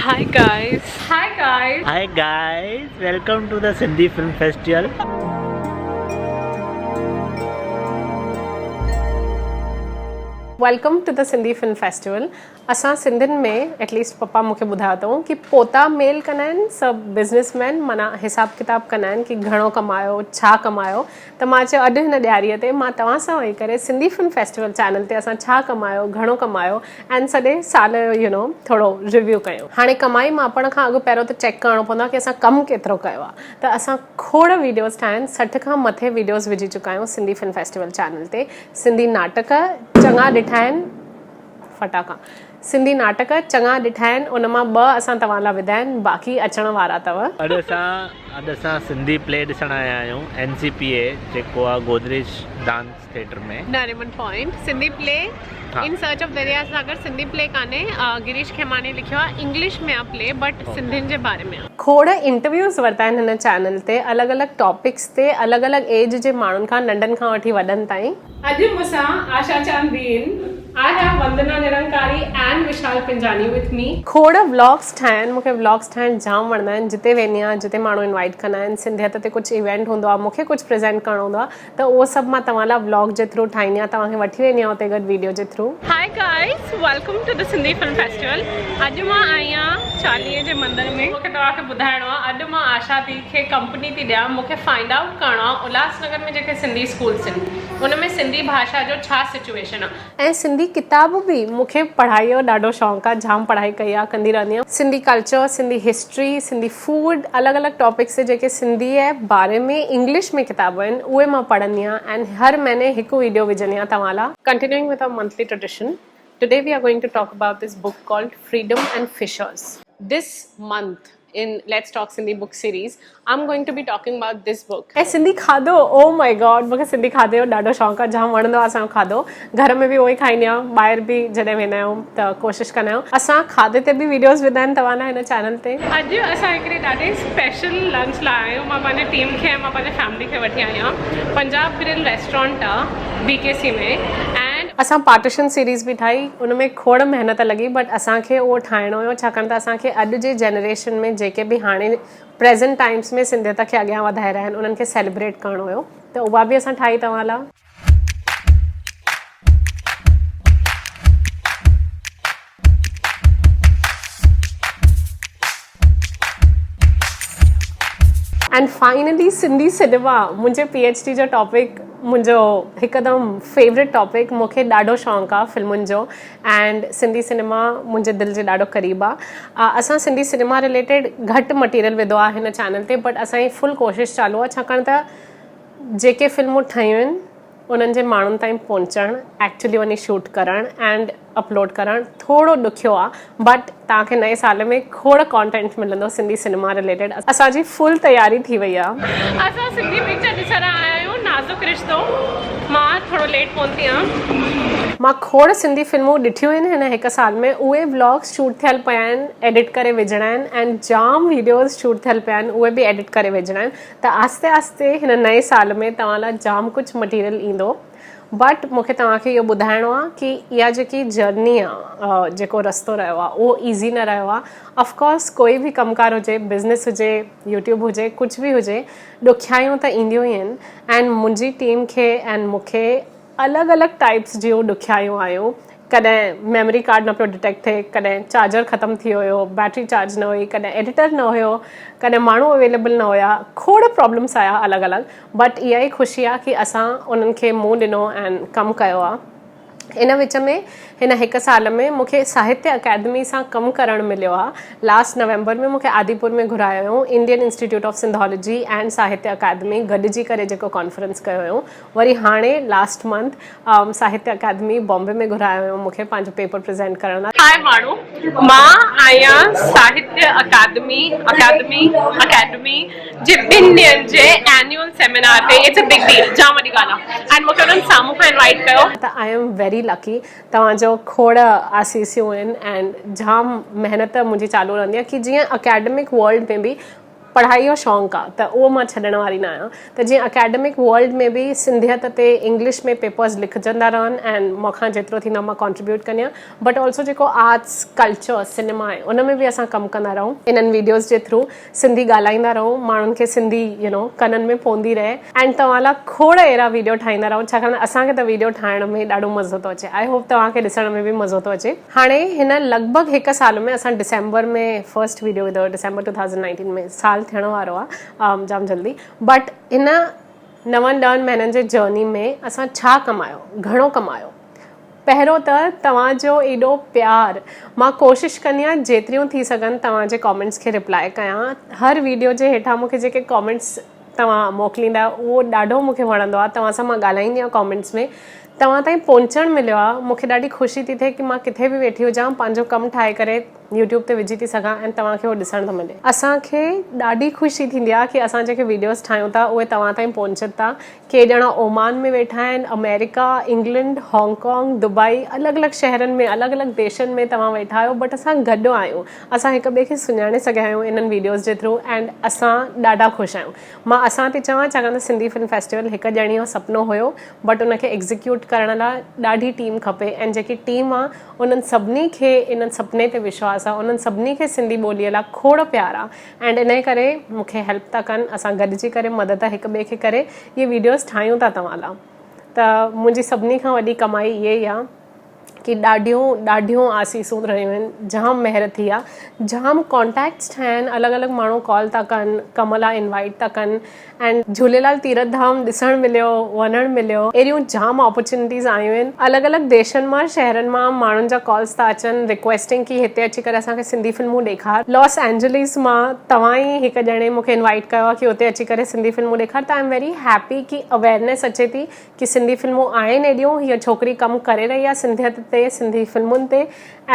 Hi guys. Hi guys. Hi guys, welcome to the Sindhi Film Festival. Welcome to the Sindhi film festival اسان سنڌين ۾ at least papa مون کي ٻڌايو اٿئون ڪي پوتا ميل ڪندا آهن سڀ بزنس مين معنيٰ حساب ڪتاب ڪندا آهن ڪي گهڻو ڪمايو ڇا ڪمايو ته مان چيو اڄ هن ڏياريء تي مان توهان سان ويهي ڪري سنڌي فلم فيسٽيول چينل تي اسان ڇا ڪمايو گهڻو ڪمايو ۽ سڄي سال جو يو نو ٿورو ريويو ڪيون. هاڻي ڪمائي ماپڻ کان اڳ پهريون ته چيڪ ڪرڻو پوندو آهي ڪي اسان ڪم ڪيترو ڪيو آهي ته اسان کوڙ ويڊيوز ٺاهيا آهن 60 کان مٿي ويڊيوز وجهي چڪا آهيون سنڌي فلم فيسٽيول چينل تي سنڌي ناٽڪ چڱا ڏٺا آهن ڦٽاڪا سنڌي ناٽڪ چڱا ڏٺا آهن ان مان ٻه اسان توهان لاء وڌا آهن باقي اچڻ وارا اٿو. اڄ اسان اڄ اسان سنڌي پلي ڏسڻ آيا آهيون اين سي پي اي جيڪو آ Godrej dance theatre ۾. Nariman point Sindhi play in search of Darya Sagar Sindhi play ڪانهي گريش کيماني لکيو آ انگلش ۾ آ پلي بٽ سنڌين جي باري ۾ آ. کوڙ انٽرويوز ورتا آهن هن چينل تي الڳ الڳ ٽاپڪس تي الڳ الڳ ايج جي ماڻهن کان ننڍن کان وٺي وڏن تائين. اڄ مون سان Asha Chandin, I have Vandana Nirankari and Vishal Punjani with me. کوڙ ولاگس ٺاهيا آهن، مون کي ولاگس ٺاهڻ جام وڻندا آهن، جتي ويندي آهيان جتي ماڻهو انوائيٽ ڪندا آهن، سنڌيت تي ڪجهه ايونٽ هوندو آهي، مون کي ڪجهه پريزنٽ ڪرڻو هوندو آهي ته اهو سڀ مان توهان لاء ولاگ جي ٿرو ٺاهيندي آهيان، توهان کي وٺي ويندي آهيان اتي گڏ ويڊيو جي through. Hi guys welcome to the Sindhi film festival اڄ مان آئي آهيان چاليهي جي مندر ۾. مون کي توهان کي ٻڌائڻو آهي اڄ مان آشا the کي ڪمپني ٿي ڏيان مون کي فائنڊ آئوٽ ڪرڻو آهي الهاس نگر ۾ جيڪي سنڌي اسڪولس آهن ان ۾ سنڌي ڀاشا جو ڇا سچوئيشن آ. ۽ سنڌي ڪتاب به مون کي پڙهائي جو ڏاڍو شوق آ جام پڙهائي ڪئي آ ڪندي رهندي آهيان Sindhi culture Sindhi history Sindhi food الڳ الڳ ٽاپڪس تي جيڪي سنڌي جي باري ۾ انگلش ۾ ڪتاب آهن اهي مان پڙهندي آهيان ۽ هر مهيني هڪ ويڊيو وجهندي آهيان توهان لا. Continuing with our monthly tradition today we are going to talk about this book called freedom and fissures. This month in let's talk Sindhi book series I am going to be talking about this book. ۽ Sindhi کاڌو او مائي God مونکي سنڌي کاڌي جو ڏاڍو شوق آ جام وڻندو آ اسان جو کاڌو گهر ۾ به اهو ئي کائيندي آهيان ٻاهر به جڏهن ويندا آهيون ته ڪوشش ڪندا آهيون اسان کاڌي تي به ويڊيوز وڌا آهن توهان لاء هن چينل تي. اڄ اسان هڪڙي ڏاڍي اسپيشل لنچ لاء آيا آهيون مان پنهنجي ٽيم کي ۽ مان پنهنجي فيملي کي وٺي آئي آهيان پنجاب گرل ريسٽورنٽ آ بي ڪي سي ۾ ۽. اسان پارٽيشن سيريز به ٺاهي ان ۾ کوڙ محنت لڳي بٽ اسان کي اهو ٺاهڻو هيو ڇاڪاڻ ته اسان کي اڄ جي جنريشن ۾ جيڪي به هاڻي پريزنٽ ٽائمس ۾ سنڌيت کي اڳيان وڌائي رهيا آهن انهن کي سيليبريٽ ڪرڻو هيو ته اها به اسان ٺاهي توهان لا. اينڊ فائنلي سنڌي سئنيما منهنجي پي ايڇ ڊي جو ٽاپڪ منهنجو هڪدم فيورٽ ٽاپڪ مون کي ڏاڍو شوق آ فلمن جو اينڊ سنڌي سئنيما منهنجي دل جي ڏاڍو قريب آ اسان سنڌي سئنيما رليٽيڊ گهٽ مٽيريل وڌو آ هن چينل تي بٽ اسان جي فل ڪوشش چالو آ ڇاڪاڻ ته جيڪي فلمون ٺهيون آهن انهن جي ماڻهن تائين پهچڻ ايڪچولي وڃي شوٽ ڪرڻ اينڊ اپلوڊ ڪرڻ ٿورو ڏکيو آ بٽ توهان کي نئين سال ۾ کوڙ ڪانٽينٽ ملندو سنڌي سئنيما رليٽيڊ اسان جي فل تياري ٿي وئي آ. اسان سنڌي پڪچر ڏسڻ آيا آهيون نازڪ رشتو مان ٿورو ليٽ پهتي آهيان. مان کوڙ سنڌي فلمون ڏٺيون آهن هن هڪ سال ۾ اهي ولاگس شوٽ ٿيل پيا آهن ايڊٽ ڪري وجهڻا آهن ۽ جام ويڊيوز شوٽ ٿيل پيا آهن اهي به ايڊٽ ڪري وجهڻا آهن ته آهستي آهستي هن نئين سال ۾ توهان لاء جام ڪجهه مٽيريل ايندو بٽ مون کي توهان کي اهو ٻڌائڻو آهي ڪي اها جيڪي جرني آهي جيڪو رستو رهيو آهي اهو ايزي نه رهيو آهي آف ڪورس ڪوئي به ڪم ڪار هجي بزنس هجي يوٽيوب هجي ڪجهه به هجي ڏکيائيون ته اينديون ئي آهن ۽ منهنجي ٽيم کي ۽ مون کي الڳ الڳ ٽائپس جون ڏکيائيون آيون ڪڏهن ميموري ڪارڊ نه پيو ڊٽيڪٽ ٿئي ڪڏهن چارجر ختم ٿي ويو بيٽري چارج نه هئي ڪڏهن ايڊيٽر نه هيو ڪڏهن ماڻهو اويليبل نه هيا کوڙ پرابلمس آيا الڳ الڳ بٽ اها ئي خوشي آ ڪي اسان انهن کي منهن ڏنو ۽ ڪم ڪيو آ ان وچ ۾ هن هڪ سال ۾ مون کي ساهتيه اڪيڊمي سان ڪم ڪرڻ مليو آ لاسٽ نومبر ۾ مون کي آديپور ۾ گهرايو هيو Indian institute of Sindhology and Sahitya Akademi گڏجي ڪري جيڪو ڪانفرنس ڪيو هيو وري هاڻي لاسٽ منٿ ساهتيه اڪادمي بامبي ۾ گهرايو هيو مون کي پنهنجو پيپر پريزينٽ ڪرڻ لاء. هاء ماڻهو مان آهيان ساهتيه اڪادمي اڪادمي اڪيڊمي جي ٻن ڏينهن جي اينيول سيمينار تي it's a big deal جام وڏي ڳالهه آهي ۽ مون کي انهن سامهون کان انوائيٽ ڪيو. ته I am very lucky توهان جو کوڙ آسيسيون آهن ۽ جام محنت منهنجي چالو رهندي آهي ڪي جيئن اڪيڊمڪ ورلڊ ۾ به پڙهائي جو شونق آ ته اهو مان ڇڏڻ واري نه آهيان ته جيئن اڪيڊمڪ ورلڊ ۾ به سنڌيت تي انگلش ۾ پيپرز لکجندا رهن ۽ مون کان جيترو ٿيندو آ مان ڪنٽريبيوٽ ڪندي آهيان بٽ آلسو جيڪو آرٽس ڪلچر سئنيما آهي ان ۾ به اسان ڪم ڪندا رهون انهن ويڊيوز جي ٿرو سنڌي ڳالهائيندا رهون ماڻهن کي سنڌي يو نو ڪنن ۾ پوندي رهي ۽ توهان لا کوڙ اهڙا ويڊيو ٺاهيندا رهون ڇاڪاڻ ته اسان کي ته ويڊيو ٺاهڻ ۾ ڏاڍو مزو ٿو اچي I hope توهان کي ڏسڻ ۾ به مزو ٿو اچي. هاڻي هن لڳ ڀڳ هڪ سال ۾ اسان ڊسمبر ۾ فرسٽ ويڊيو وڌو ڊسمبر 2019 ۾ سال ٿيڻ وارو آ جام جلدي بٽ هن نون ڏهن مهينن جي جرني ۾ اسان ڇا ڪمايو گهڻو ڪمايو پهريون ته توهان جو ايڏو پيار مان ڪوشش ڪندي آهيان جيتريون ٿي سگهن توهان جي ڪامينٽس کي رپلائي ڪيان هر ويڊيو جي هيٺان مون کي جيڪي ڪامينٽس توهان موڪليندا آهيو اهو ڏاڍو مون کي وڻندو آهي توهان سان مان ڳالهائيندي آهيان ڪامينٽس ۾ توهان تائين پهچڻ مليو آهي مون کي ڏاڍي خوشي ٿي ٿئي ڪي مان ڪٿي به ويٺي هجان پنهنجو ڪم ٺاهي ڪري يوٽيوب تي وجهي ٿي سگهان ۽ توهان کي اهو ڏسڻ ٿو ملي. اسان کي ڏاڍي خوشي ٿيندي آهي ڪي اسان جيڪي ويڊيوز ٺاهيون ٿا اهي توهان تائين پهچن ٿا ڪي ڄڻا اومان ۾ ويٺا آهن آمريڪا انگلينڊ هانگ ڪانگ دبئي الڳ الڳ شهرن ۾ الڳ الڳ ديشن ۾ توهان ويٺا آهيو بٽ اسان گڏ آهيون اسان هڪ ٻئي کي سڃاڻي سگهيا آهيون انهن ويڊيوز جي ٿرو اينڊ اسان ڏاڍا خوش آهيون مان اسان ٿي چوان ڇاڪاڻ ته سنڌي فلم فيسٽيول هڪ ڄڻي جو سپنو هيو بٽ ان کي ايگزيڪيوٽ ڪرڻ لاء ڏاڍي ٽيم کپي ۽ جيڪي ٽيم آ انهن سڀني کي انهن سپني تي وشواس آ انهن سڀني کي سنڌي ٻوليء لاء کوڙ پيار آ اينڊ انهي ڪري مون کي هيلپ ٿا ڪن اسان گڏجي ڪري مدد هڪ ٻئي کي ڪري اهي ويڊيوز ٺاهيون ٿا توهان لاء ته منهنجي سڀني کان وڏي ڪمائي اهي ئي آ ڪي ڏاڍيون ڏاڍيون آسيسون رهيون آهن جام مهر ٿي آ جام ڪانٽيڪٽس ٺهيا آهن الڳ الڳ ماڻهو ڪال ٿا ڪن ڪم لاء انوائٽ ٿا ڪن ۽ جهوليلال تيرٿ ڌام ڏسڻ مليو وڃڻ مليو اهڙيون جام اپرچونيٽيز آيون آهن الڳ الڳ ديشن مان شهرن مان ماڻهن جا ڪالز ٿا اچن رڪويسٽنگ ڪي هتي اچي ڪري اسان کي سنڌي فلمون ڏيکار لاس اينجليس مان توهان ئي هڪ ڄڻي مون کي انوائٽ ڪيو آهي ڪي اتي اچي ڪري سنڌي فلمون ڏيکار ته I am very happy K awareness اچي ٿي ڪي سنڌي فلمون آهن ايڏيون هيء ڇوڪري ڪم ڪري رهي آهي سنڌيت تي سنڌي فلمن تي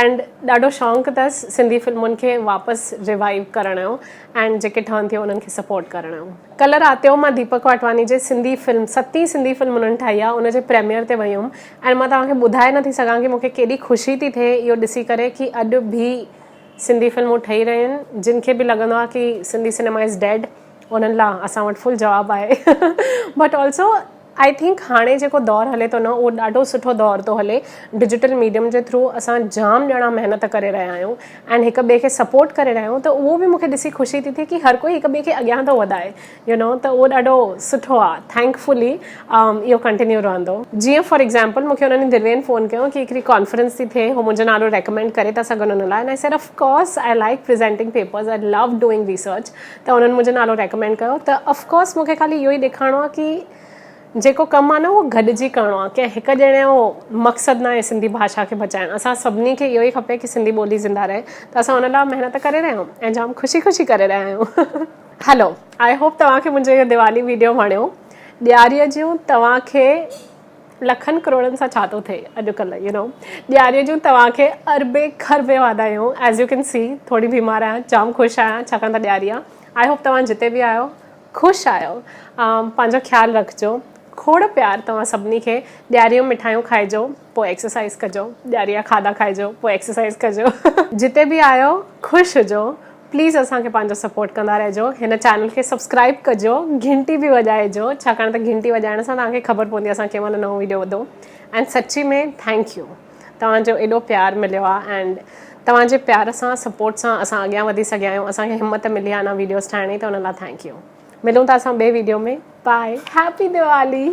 اينڊ ڏاڍو شوق اٿس سنڌي فلمن کي واپس ريوائيو ڪرڻ جو اينڊ جيڪي ٺهن ٿيون انهن کي سپورٽ ڪرڻ جو. ڪلهه رات جو مان ديپڪ واٽواني جي سنڌي فلم ستين سنڌي فلم انهن ٺاهي آهي ان جي پريميئر تي وئي هيم اينڊ مان توهان کي ٻڌائي نٿي سگهان ڪي مون کي ڪيڏي خوشي ٿي ٿئي اهو ڏسي ڪري ڪي اڄ به سنڌي فلمون ٺهي رهيون آهن جن کي به لڳندو آهي ڪي سنڌي سئنيما از ڊيڊ انهن لا اسان وٽ فل جواب آهي بٽ آلسو I think هاڻي جيڪو دور هلي ٿو نه اهو ڏاڍو سٺو دور ٿو هلي ڊجيٽل ميڊيم جي ٿرو اسان جام ڄڻا محنت ڪري رهيا آهيون ۽ هڪ ٻئي کي سپورٽ ڪري رهيا آهيون ته اهو به مونکي ڏسي خوشي ٿي ٿئي ڪي هر ڪوئي هڪ ٻئي کي اڳيان ٿو وڌائي يو نو ته اهو ڏاڍو سٺو آهي thank fully اهو ڪنٽينيو رهندو جيئن فار ايگزامپل مونکي انهن دروين فون ڪيو ڪي هڪڙي ڪانفرنس ٿي ٿئي هو منهنجو نالو ريڪمينڊ ڪري ٿا سگهن ان لاء ۽ said of course I like presenting papers I love doing research ته انهن منهنجو نالو ريڪمينڊ ڪيو ته آف ڪورس مون کي خالي اهو ئي ڏيکارڻو آهي ڪي جيڪو ڪم آهي نه اهو گڏجي ڪرڻو آهي ڪنهن هڪ ڄڻي جو مقصد ناهي سنڌي ڀاشا کي بچائڻ اسان سڀني کي اهو ئي کپي ڪي سنڌي ٻولي زنده رهي ته اسان ان لاء محنت ڪري رهيا آهيون ۽ جام خوشي خوشي ڪري رهيا آهيون. هلو I hope توهان کي منهنجو اهو ديوالي ويڊيو وڻيو ڏياريء جون توهان کي لکن ڪروڙن سان ڇا ٿو ٿئي اڄڪلهه يو نو ڏياريء جون توهان کي اربين کربين واڌايون ايز you ڪين سي ٿوري بيمار آهيان جام خوش آهيان ڇاڪاڻ ته ڏياري آهي I hope توهان جتي به آهيو خوش آهيو پنهنجو خيال رکجو کوڙ پيار توهان سڀني کي ڏياريء جون مٺايون کائجو پوء ايڪسرسائز ڪجو ڏياري جا کاڌا کائجو پوء ايڪسرسائز ڪجو جتي به آهيو خوش هجو پليز اسان کي پنهنجو سپورٽ ڪندا رهجو هن چينل کي سبسڪرائب ڪجو گهنٽي به وڄائجو ڇاڪاڻ ته گهنٽي وڄائڻ سان توهان کي خبر پوندي اسان ڪنهن مهل نئون ويڊيو وڌو ۽ سچي ۾ thank you توهان جو ايڏو پيار مليو آهي اينڊ توهان جي پيار سان سپورٽ سان اسان اڳيان وڌي سگهيا آهيون اسان کي همت ملي آهي اڃا ويڊيوز ٺاهڻ جي ته ان لاء thank you ملون ٿا اسان ٻئي ويڊيو ۾ باء هيپي ديوالي.